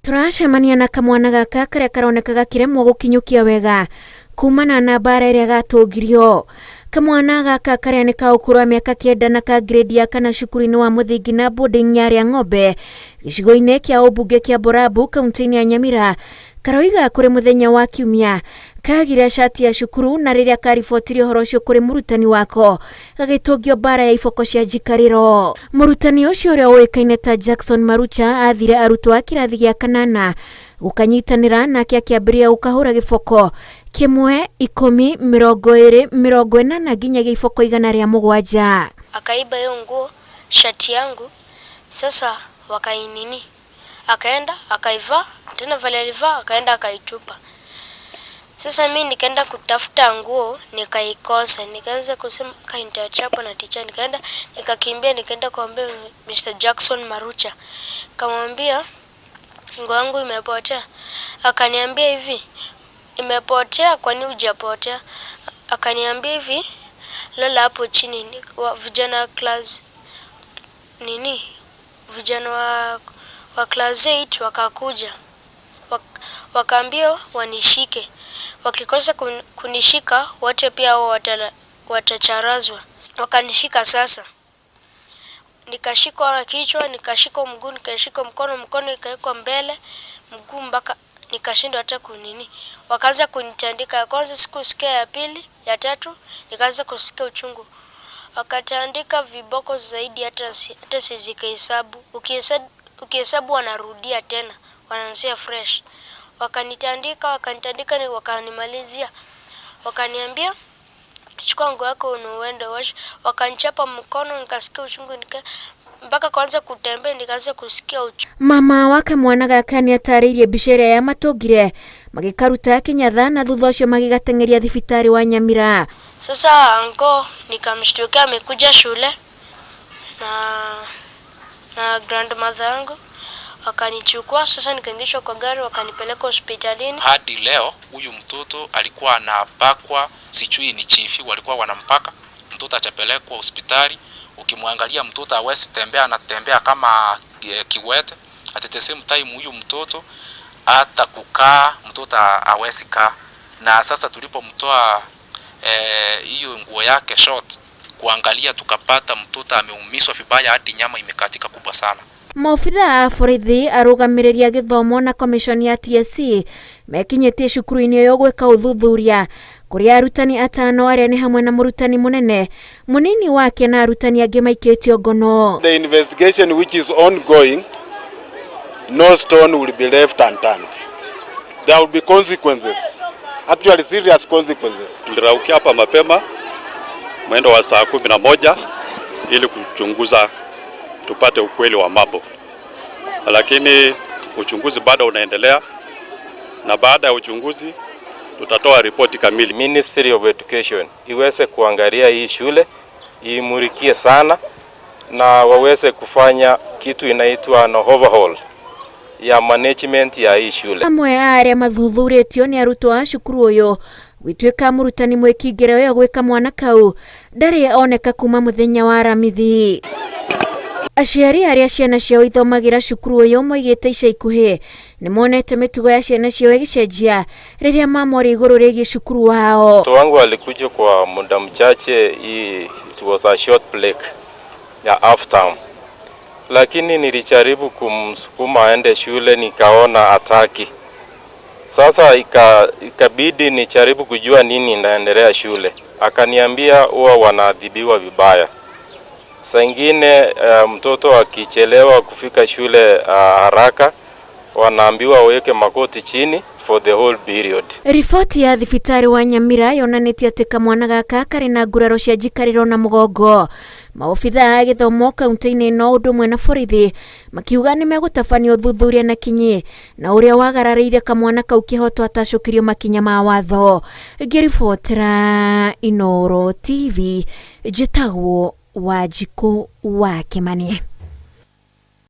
Tũracemania na kamwana gaka karĩa karoneka gakĩremwo gũkinyũkia wega kumana na mbara ĩrĩa gatũngirio. Kamwana gaka karĩa nĩ ka ũkũrũ wa mĩaka 9 na ka grade ya 4 cukuru-inĩ wa mũthingi na boarding ya Rĩang'ombe gĩcigo-inĩ kĩa ũmbunge kĩa Borabu kaunti-inĩ ya Nyamira karoiga kũrĩ mũthenya wa Kiumia kagire cati ya cukuru na rĩrĩa karibotire ũhoro ũcio kũrĩ mũrutani wako gagĩtũngio mbara ya iboko cia njikarĩro. Mũrutani ũcio ũrĩa ũĩkaine ta Jackson Marucha athire arutwo a kĩrathi gĩa 8 gũkanyitanĩra nake akĩambĩrĩria gũkahũra gĩboko 1, 10, 20, 80 nginyagia iboko 107. Akaiba hiyo nguo shati yangu, sasa wakainini, akaenda akaivaa tena, vile alivaa akaenda akaitupa. Sasa mi nikaenda kutafuta nguo nikaikosa, nikaanza kusema nitachapwa na teacher. Nikaenda nikakimbia, nikaenda kuambia Mr. Jackson Marucha, kamwambia nguo yangu imepotea. Akaniambia hivi, imepotea, kwani hujapotea? Akaniambia hivi, lala hapo chini. Vijana class nini, vijana wa class 8 wakakuja, wakaambia wanishike, wakikosa kunishika wote pia wao watacharazwa. Wakanishika sasa, nikashikwa kichwa, nikashikwa mguu, nikashikwa mkono, mkono ikawekwa mbele, mguu mpaka nikashindwa hata kunini. Wakaanza kunitandika, ya kwanza sikusikia, ya pili, ya tatu nikaanza kusikia uchungu. Wakatandika viboko zaidi hata sizikahesabu. Ukihesabu wanarudia tena, wanaanzia fresh. Wakanitandika, wakanitandika, wakanimalizia. Wakaniambia chukua nguo yako uende uoshe. Wakanichapa mkono nikasikia uchungu, mpaka kuanza kutembea nikaanza kusikia uchungu. Mama wa kamwana gaka nĩatarĩirie mbica ĩrĩa yamatũngire magĩkaruta Kĩnyatha na thutha ũcio magĩgateng'eria thibitarĩ wa Nyamira. Sasa anko nikamshtukia amekuja shule na grandmother yangu wakanichukua. Sasa nikaingishwa kwa gari wakanipeleka hospitalini. Hadi leo huyu mtoto alikuwa anapakwa, sijui ni chifi walikuwa wanampaka. Mtoto achapelekwa hospitali, ukimwangalia mtoto hawezi tembea, anatembea kama kiwete. At the same time huyu mtoto hata kukaa mtoto hawezi kaa. Na sasa tulipomtoa hiyo nguo yake short kuangalia, tukapata mtoto ameumizwa vibaya hadi nyama imekatika kubwa sana. Maobitha a borithi arũgamĩrĩri a gĩthomo na commission ya TSC mekinyĩtie cukuru-inĩ ũyũ gwĩka ũthuthuria kũrĩa arutani 5 arĩa nĩ hamwe na mũrutani mũnene, mũnini wake na arutani angĩ maikĩtio ngono. The investigation which is ongoing, no stone will be left unturned. There will be consequences, actually serious consequences. Tuliraukia hapa mapema mwendo wa saa 11 ili kuchunguza tupate ukweli wa mambo, lakini uchunguzi bado unaendelea, na baada ya uchunguzi tutatoa ripoti kamili. Ministry of Education iweze kuangalia hii shule, iimurikie sana na waweze kufanya kitu inaitwa no overhaul ya management ya hii shule. Amwe a arĩa mathuthurĩtio nĩ arutwo a cukuru ũyũ gwĩtuĩka mũrutani mwĩkingĩro ũyũ gwĩka mwana kau ndarĩ oneka kuma mũthenya wa Aramithi. Aciari arĩa ciana ciao ithomagĩra cukuru ũyũ moigĩte ica ikuhĩ nĩmonete mĩtugo ya ciana ciao ĩgĩcenjia rĩrĩa mamoria igũrũ rĩgiĩ cukuru wao. Mtoto wangu alikuja kwa muda mchache, hii it was a short break ya half term, lakini nilijaribu kumsukuma aende shule nikaona hataki. Sasa ikabidi nijaribu kujua nini inaendelea shule. Akaniambia huwa wanaadhibiwa vibaya. Saa ingine mtoto akichelewa kufika shule haraka wanaambiwa waweke makoti chini for the whole period. Riboti ya thibitarĩ wa Nyamira yonanĩtie atĩ kamwana gaka karĩ na nguraro cia njikarĩro na mũgongo. Maobitha a gĩthomo kaunti-inĩ ĩno ũndũ ũmwe na borithi makiuga nĩmegũtabania ũthuthuria na kinyi na ũrĩa wagararĩire kamwana kau kĩhoto atacũkĩrio makinya ma watho. Ngĩribotera Inooro TV njĩtagwo Wanjikũ wa Kĩmani.